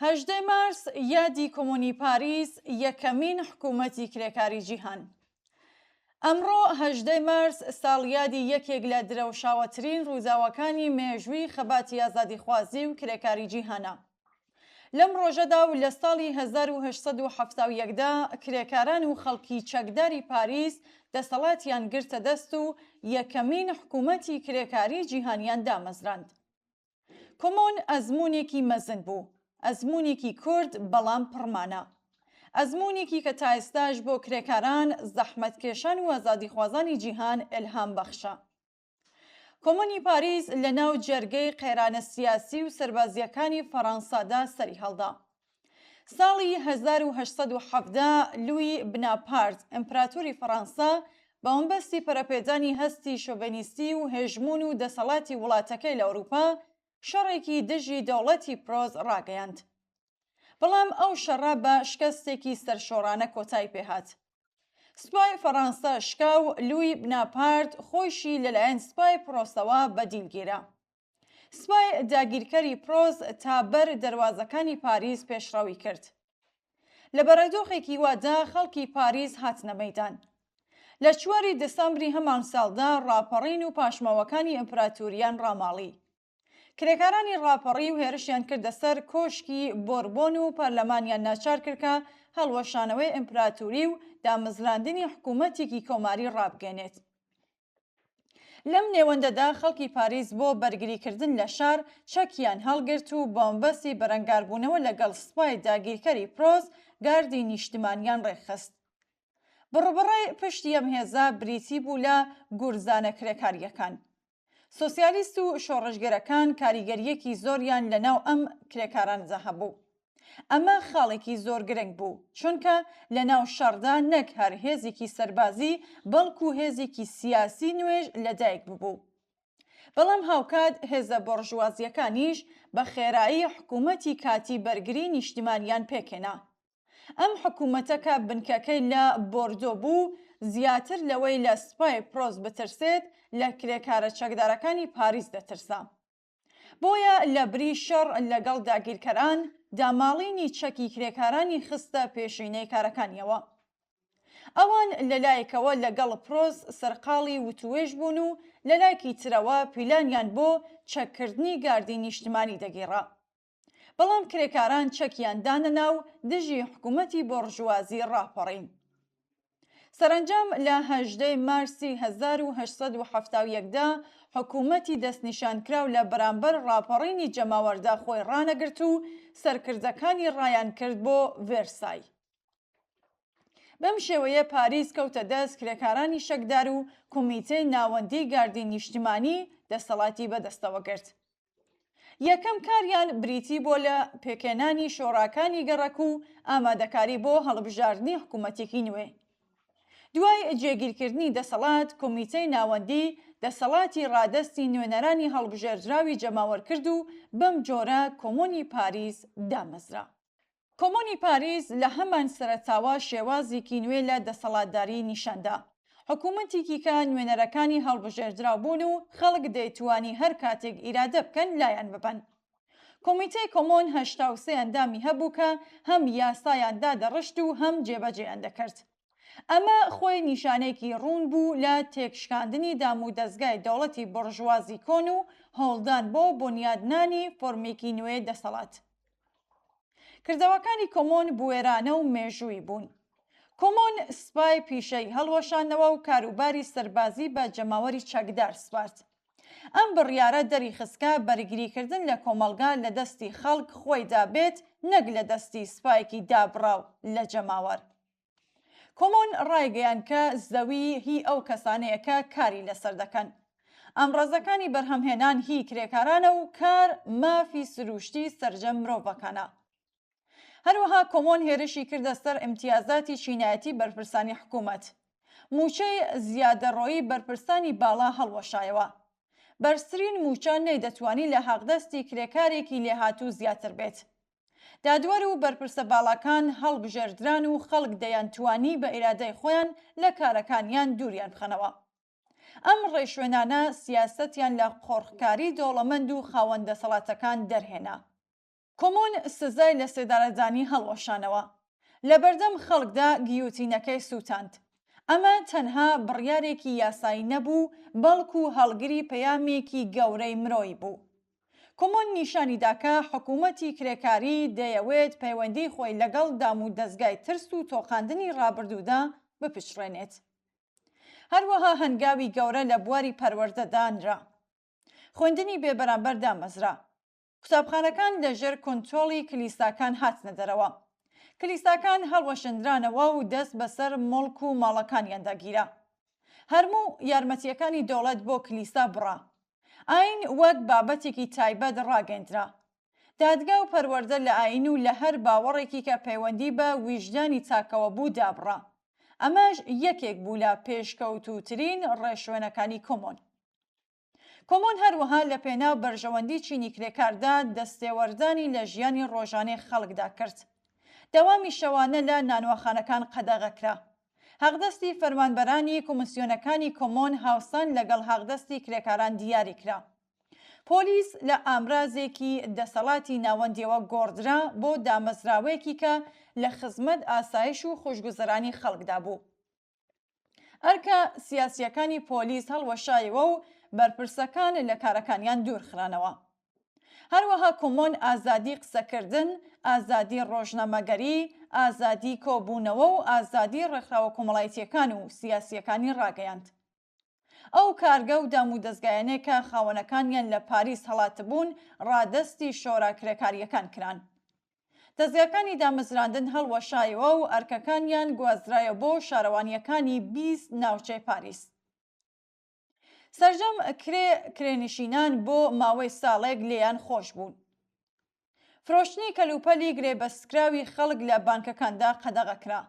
هەژدەی مارس، یادی کۆمۆنی پاریس، یەکەمین حکوومەتی کرێکاری جیهان. ئەمڕۆ هەژدەی مارس ساڵیادی یەکێک لە درەوشاوەترین ڕووداوەکانی مێژووی خەباتی ئازادیخوازی و کرێکاری جیهانە. لەم ڕۆژەدا و لە ساڵی 1871 دا کرێکاران و خەڵکی چەکداری پاریس دەسەڵاتیان گرتە دەست و یەکەمین حکوومەتی کرێکاری جیهانیان دامەزراند. کۆمۆن ئەزموونێکی مەزن بوو، ئەزموونێکی کورت بەڵام پڕمانا. ئەزموونێکی کە تا ئێستاش بۆ کرێکاران، زەحمەتکێشان و ئازادیخوازانی جیهان ئیلهامبەخشە. کۆمۆنی پاریس لە ناو جەرگەی قەیرانە سیاسی و سەربازییەکانی فەڕەنسادا سەریهەڵدا. ساڵی 1817 لوی بناپارت، ئیمپراتۆری فەڕەنسا، بە مەبەستی پەرەپێدانی هەستی شۆڤێنیستی و هێژموون و دەسەڵاتی وڵاتەکەی لە ئەوروپا، شەڕێکی دژی دەوڵەتی پرۆس ڕاگەیاند. بەڵام ئەو شەڕە بە شکەستێکی سەرشۆڕانە کۆتای پێهات. سوپای فەڕانسە شکا و لوی بناپارت خۆیشی لەلایەن سوپای پرۆسەوە بە دیل گیرا. سوپای داگیرکەری پرۆس تا بەر دەروازەکانی پاریس پێشڕەوی کرد. لە بارودۆخێکی وادا خەڵکی پاریس هاتنە مەیدان. لە چواری دسامبری هەمان ساڵدا ڕاپەڕین و پاشماوەکانی ئیمپراتوریان ڕاماڵی. کرێکارانی ڕاپەڕیو هێرشیان کردە سەر کۆشکی بۆربۆن و پەرلەمانیان ناچار کرد کە هەڵوەشانەوەی ئیمپراتوری و دامەزراندنی حکوومەتێکی کۆماری ڕابگەێنێت. لەم نێوەندەدا خەڵکی پاریس بۆ بەرگریکردن لە شار چەکیان هەڵگرت و بەمەبەستی بەرەنگاربوونەوە لەگەڵ سوپای داگیرکەری پرۆس گاردی نیشتمانیان ڕێکخست. بڕبڕەی پشتی ئەم هێزە بریتی بوو لە گورزانە کرێکارییەکان. سۆسیالیست و شۆڕشگێرەکان کاریگەرییەکی زۆریان لەناو ئەم کرێکارانەدا هەبوو. ئەمە خاڵێکی زۆر گرنگ بوو، چونکە لەناو شەڕدا نەک هەر هێزێکی سەربازی، بەڵکو هێزێکی سیاسی نوێش لەدایک ببوو. بەڵام هاوکات هێزە بۆرژوازییەکانیش بە خێرایی حکوومەتی کاتی بەرگری نیشتیمانیان پێکهێنا. ئەم حکوومەتە کە بنکەکەی لە بۆردۆ بوو، زیاتر لەوەی لە سوپای پرۆس بترسێت، لە کرێکارە چەکدارەکانی پاریس دەترسا. بۆیە لەبری شەڕ لەگەڵ داگیرکەران، داماڵینی چەکی کرێکارانی خستە پێشینەی کارەکانیەوە. ئەوان لەلایەکەوە لەگەڵ پرۆس سەرقاڵی وتووێژ بوون و لەلایەکی ترەوە پیلانیان بۆ چەککردنی گاردی نیشتمانی دەگێڕا. بەڵام کرێکاران چەکیان دانەنا و دژی حکوومەتی بۆرژوازی ڕاپەڕین. سەرەنجام لە هەژدەی مارسی 1871 دا حکوومەتی دەستنیشانکراو لە بەرامبەر ڕاپەڕینی جەماوەردا خۆی ڕانەگرت و سەرکردەکانی ڕایانکرد بۆ ڤێرسای. بەم شێوەیە پاریس کەوتە دەست کرێکارانی شەکدار و کۆمیتەی ناوەندی گاردی نیشتمانی دەسەڵاتی بەدەستەوە گرت. یەکەم کاریان بریتی بووە لە پێکهێنانی شۆڕاکانی گەڕەک و ئامادەکاری بۆ هەڵبژاردنی حکوومەتێکی نوێ. دوای جێگیرکردنی دەسەڵات، کۆمیتەی ناوەندی دەسەڵاتی ڕادەستی نوێنەرانی هەڵبژێردراوی جەماوەر کرد و بەم جۆرە کۆمۆنی پاریس دامەزرا. کۆمۆنی پاریس لە هەمان سەرەتاوە شێوازێکی نوێ لە دەسەڵاتداری نیشان دا. حکوومەتێکی کە نوێنەرەکانی هەڵبژێردراو بوون و خەڵک دەیتوانی هەر کاتێک ئیرادە بکەن لایان ببەن. کۆمیتەی کۆمۆن 83 ئەندامی هەبوو کە هەم یاسایان دادەڕشت و هەم جێبەجێیان دەکرد. ئەمە خۆی نیشانەیەکی ڕوون بوو لە تێکشکاندنی دامودەزگای دەوڵەتی بۆرژوازی کۆن و هەوڵدان بۆ بونیادنانی فۆرمێکی نوێ دەسەڵات. کردەوەکانی کۆمۆن بوێرانە و مێژوویی بوون. کۆمۆن سوپای پیشەیی هەڵوەشاندەوە و کاروباری سەربازی بە جەماوەری چەکدار سپارد. ئەم بڕیارە دەریخست کە بەرگریکردن لە کۆمەڵگا لە دەستی خەڵک خۆیدا بێت نەک لە دەستی سوپایەکی دابڕاو لە جەماوەر. کۆمۆن ڕایگەیاند کە زەوی هی ئەو کەسانەیە کە کاری لەسەر دەکەن. ئامڕازەکانی بەرهەمهێنان هی کرێکارانە و کار مافی سروشتی سەرجەم مرۆڤەکانە. هەروەها کۆمۆن هێرشی کردە سەر ئیمتیازاتی چینایەتی بەرپرسانی حکوومەت. مووچەی زیادەڕۆیی بەرپرسانی باڵا هەڵوەشایەوە. بەرزترین مووچە نەیدەتوانی لە حەقدەستی کرێکارێکی لێهاتوو زیاتر بێت. دادوەر و بەرپرسە باڵاکان هەڵبژێردران و خەڵک دەیانتوانی بە ئیرادەی خۆیان لە کارەکانیان دووریان بخەنەوە. ئەم ڕێشوێنانە سیاسەتیان لە قۆرخکاری دەوڵەمەند و خاوەن دەسەڵاتەکان دەرهێنا. کۆمۆن سزای لەسێدارەدانی هەڵوەشانەوە. لەبەردەم خەڵکدا گیوتینەکەی سووتاند. ئەمە تەنها بڕیارێکی یاسایی نەبوو، بەڵکو هەڵگری پەیامێکی گەورەی مرۆیی بوو. کۆمۆن نیشانی دا کە حکوومەتی کرێکاری دەیەوێت پەیوەندیی خۆی لەگەڵ دامودەزگای ترس و تۆقاندنی ڕابردوودا بپچڕێنێت. هەروەها هەنگاوی گەورە لە بواری پەروەردەدا نرا. خوێندنی بێبەرامبەر دامەزرا. قوتابخانەکان لە ژێر کونترۆڵی کلیساکان هاتنە دەرەوە. کلیساکان هەڵوەشێندرانەوە و دەست بەسەر موڵک و ماڵەکانیاندا گیرا. هەرموو یارمەتییەکانی دەوڵەت بۆ کلیسا بڕا. ئایین وەک بابەتێکی تایبەت ڕاگەیندرا. دادگا و پەروەردە لە ئایین و لە هەر باوەڕێکی کە پەیوەندی بە ویژدانی تاکەوە بوو دابڕا. ئەمەش یەکێک بوو لە پێشکەوتووترین ڕێشوێنەکانی کۆمۆن. کۆمۆن هەروەها لە پێناو بەرژەوەندی چینی کرێکاردا دەستێوەردانی لە ژیانی ڕۆژانەی خەڵکدا کرد. دەوامی شەوانە لە نانواخانەکان قەدەغە کرا. حەقدەستی فەرمانبەرانی کۆمسیۆنەکانی کۆمۆن هاوسان لەگەڵ حەقدەستی کرێکاران دیاری کرا. پۆلیس لە ئامرازێکی دەسەڵاتی ناوەندیەوە گۆڕدرا بۆ دامەزراوەیەکی کە لە خزمەت ئاسایش و خۆشگوزەرانی خەڵکدا بوو. ئەرکە سیاسییەکانی پۆلیس هەڵوەشایەوە و بەرپرسەکان لە کارەکانیان دوورخرانەوە. هەروەها کۆمۆن ئازادی قسەکردن، ئازادی ڕۆژنامەگەری، ئازادی کۆبوونەوە و ئازادی ڕێکخراوە کۆمەڵایەتییەکان و سیاسییەکانی ڕاگەیاند. ئەو کارگە و دامودەزگایانەی کە خاوەنەکانیان لە پاریس هەڵاتبوون ڕادەستی شۆرا کرێکارییەکان کران. دەزگاکانی دامەزراندن هەڵوەشایەوە و ئەرکەکانیان گوازرایەوە بۆ شارەوانییەکانی 20 ناوچەی پاریس. سەرجەم کرێ کرێنشینان بۆ ماوەی ساڵێک لێیان خۆش بوون. فرۆشتنی کەلوپەلی گرێبەستکراوی خەڵک لە بانکەکاندا قەدەغە کرا.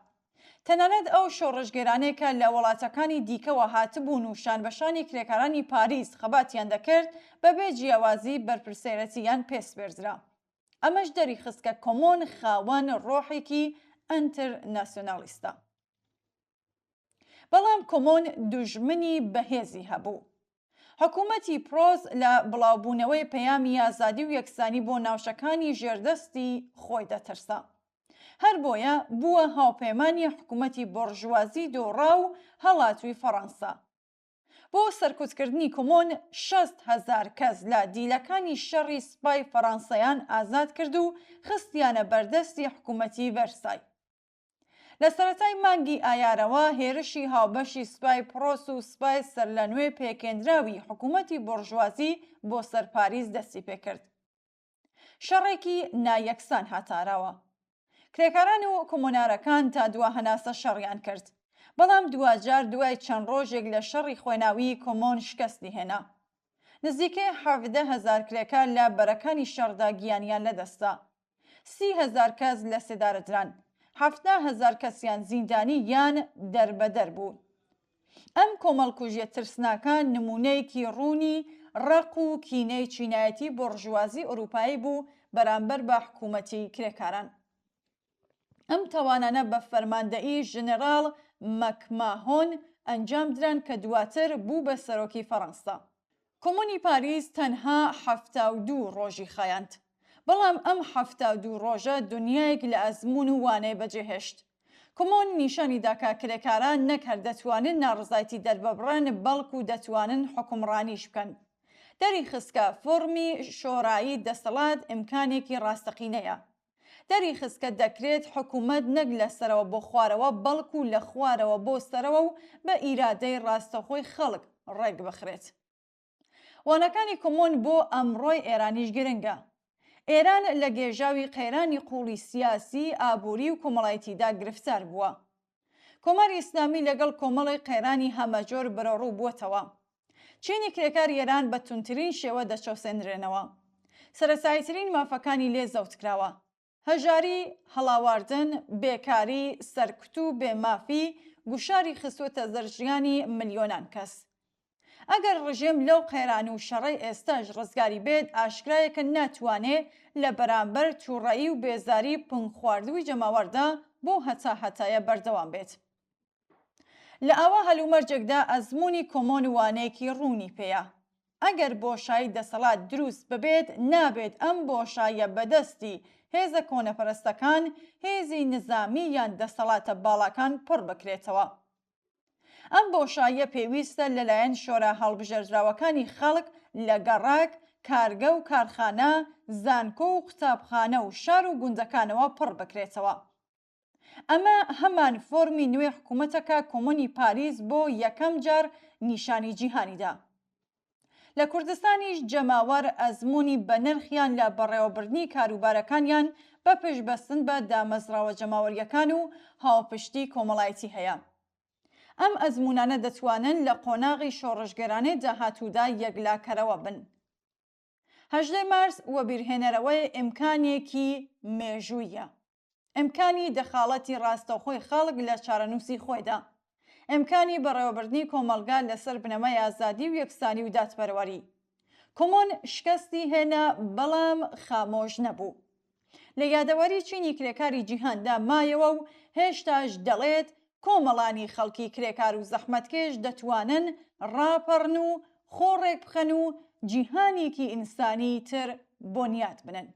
تەنانەت ئەو شۆڕشگێرانەی کە لە وڵاتەکانی دیکەوە هاتبوون و شانبەشانی کرێکارانی پاریس خەباتیان دەکرد، بەبێ جیاوازی بەرپرسیارێتییان پێ سپێردرا. ئەمەش دەریخست کە کۆمۆن خاوەن ڕۆحێکی ئەنترناسیۆنالیستە. بەڵام کۆمۆن دوژمنی بەهێزی هەبوو. حکوومەتی پرۆس لە بڵاوبوونەوەی پەیامی ئازادی و یەکسانی بۆ ناوچەکانی ژێردەستی خۆی دەترسا. هەر بۆیە بووە هاوپەیمانی حکوومەتی بۆرژوازی دۆڕاو و هەڵاتووی فەڕەنسا. بۆ سەرکوتکردنی کۆمۆن 60,000 کەس لە دیلەکانی شەڕی سوپای فەڕەنسەیان ئازاد کرد و خستیانە بەردەستی حکوومەتی ڤەرسای. لە سەرەتای مانگی ئایارەوە هێرشی هاوبەشی سوپای پرۆس و سوپای سەرلەنوێ پێکهێنراوی حکوومەتی بۆرژوازی بۆ سەر پاریس دەستی پێکرد. شەڕێکی نایەکسان هاتە ئاراوە. کرێکاران و کۆمۆنارەکان تا دوا هەناسە شەڕیان کرد. بەڵام دواجار دوای چەند ڕۆژێک لە شەڕی خوێناویی کۆمۆن شکستی هێنا. نزیکەی 17,000 کرێکار لە بەرەکانی شەڕدا گیانیان لەدەستدا. 30,000 کەس لە سێدارە دران، 70,000 کەسیان زیندانی یان دەربەدەر بوون. ئەم کۆمەڵکوژیە ترسناکە نموونەیەکی ڕوونی ڕق و کینەی چینایەتی بۆرژوازی ئەوروپایی بوو بەرامبەر بە حکوومەتی کرێکاران. ئەم تاوانانە بە فەرماندەیی ژنەراڵ مەکماهۆن ئەنجام دران کە دواتر بوو بە سەرۆکی فەڕەنسا. کۆمۆنی پاریس تەنها 72 ڕۆژی خایاند. بەڵام ئەم 72 ڕۆژە دنیایەک لە ئەزموون و وانەی بەجێهێشت. کۆمۆن نیشانی دا کە کرێکاران نەک هەر دەتوانن ناڕەزایەتی دەرببڕن، بەڵکو دەتوانن حوکمڕانیش بکەن. دەریخست کە فۆڕمی شۆرایی دەسەڵات ئیمکانێکی ڕاستەقینەیە. دەریخست کە دەکرێت حکومەت نەک لە سەرەوە بۆ خوارەوە بەڵکو لە خوارەوە بۆ سەرەوە و بە ئیرادەی ڕاستەوخۆی خەڵک ڕێکبخرێت. وانەکانی کۆمۆن بۆ ئەمڕۆی ئێرانیش گرنگە. ئێران لە گێژاوی قەیرانی قووڵی سیاسی، ئابووری و کۆمەڵایەتیدا گرفتار بووە. کۆماری ئیسلامی لەگەڵ کۆمەڵێک قەیرانی هەمەجۆر بەرەوڕوو بووەتەوە. چینی کرێکاری ئێران بە توندترین شێوە دەچەوسێنرێنەوە. سەرەتاییترین مافەکانی لێ زەوت کراوە. هەژاری، هەڵاواردن، بێکاری، سەرکوت و بێ مافی گوشاری خستووەتە سەر ژیانی ملیۆنان کەس. ئەگەر ڕژێم لەو قەیران و شەڕەی ئێستاش ڕزگاری بێت ئاشکرایە کە ناتوانێ لە بەرامبەر تووڕەیی و بێزاری پنگخواردووی جەماوەردا بۆ هەتا هەتایە بەردەوام بێت. لە ئاوا هەلومەرجێکدا ئەزموونی کۆمۆن وانەیەکی ڕوونی پێیە. ئەگەر بۆشایی دەسەڵات دروست ببێت نابێت ئەم بۆشاییە بەدەستی هێزە کۆنەپەرستەکان، هێزی نزامی یان دەسەڵاتە باڵاکان پڕ بکرێتەوە. ئەم بۆشاییە پێویستە لەلایەن شۆرا هەڵبژێردراوەکانی خەڵک لە گەڕەک، کارگە و کارخانە، زانکۆ و قوتابخانە و شار و گوندەکانەوە پڕ بکرێتەوە. ئەمە هەمان فۆرمی نوێی حکوومەتە کە کۆمۆنی پاریس بۆ یەکەم جار نیشانی جیهانی دا. لە کوردستانیش جەماوەر ئەزموونی بەنرخیان لە بەڕێوەبردنی کاروبارەکانیان بە پشتبەستن بە دامەزراوە جەماوەرییەکان و هاوپشتی کۆمەڵایەتی هەیە. ئەم ئەزموونانە دەتوانن لە قۆناغی شۆڕشگێرانەی داهاتوودا یەکلاکەرەوە بن. هەژدەی مارس وەبیرهێنەرەوەی ئیمکانێکی مێژوویە. ئیمکانی دەخاڵەتی ڕاستەوخۆی خەڵک لە چارەنووسی خۆیدا. ئیمکانی بەڕێوەبردنی کۆمەڵگا لەسەر بنەمای ئازادی و یەکسانی و دادپەروەری. کۆمۆن شکستی هێنا بەڵام خامۆش نەبوو. لە یادەوەری چینی کرێکاری جیهاندا مایەوە و هێشتاش دەڵێت کۆمەڵانی خەڵکی کرێکار و زەحمەتکێش دەتوانن ڕاپەڕن و خۆ ڕێکبخەن و جیهانێکی ئینسانیی تر بۆنیات بنێن.